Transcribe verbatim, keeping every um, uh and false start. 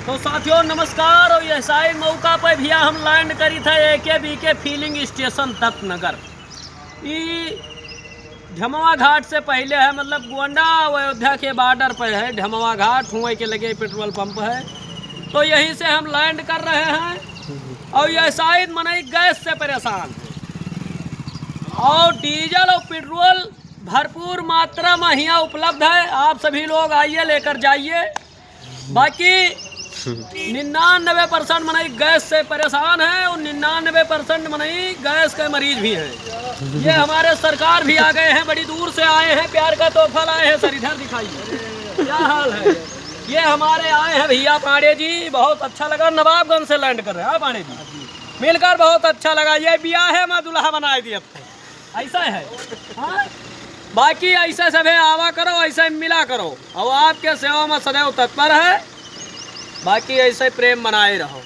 तो साथियों नमस्कार, और यह साइड मौका पे भैया हम लैंड करी था एके बीके फिलिंग स्टेशन दत्तनगर। ई ढमवा घाट से पहले है, मतलब गोंडा और अयोध्या के बॉर्डर पे है ढमवा घाट, हुए के लगे पेट्रोल पंप है। तो यहीं से हम लैंड कर रहे हैं। और यह साइड मनई गैस से परेशान है, और डीजल और पेट्रोल भरपूर मात्रा में यहाँ उपलब्ध है। आप सभी लोग आइए, लेकर जाइए। बाकी निन्यानवे परसेंट मनई गैस से परेशान है और निन्यानवे परसेंट मनई गैस के मरीज भी हैं। ये हमारे सरकार भी आ गए हैं, बड़ी दूर से आए हैं, प्यार का तोहफा लाए हैं सर। इधर दिखाइए क्या हाल है। ये हमारे आए हैं भैया पांडे जी, बहुत अच्छा लगा, नवाबगंज से लैंड कर रहे हैं। हाँ पांडे जी, मिलकर बहुत अच्छा लगा। ये बियाहे मा दुल्हा बनाए दिए अब तो। ऐसा है। हाँ? बाकी ऐसे सभे आवा करो, ऐसे मिला करो, और आपके सेवा में सदैव तत्पर है। बाकी ऐसे प्रेम बनाए रहो।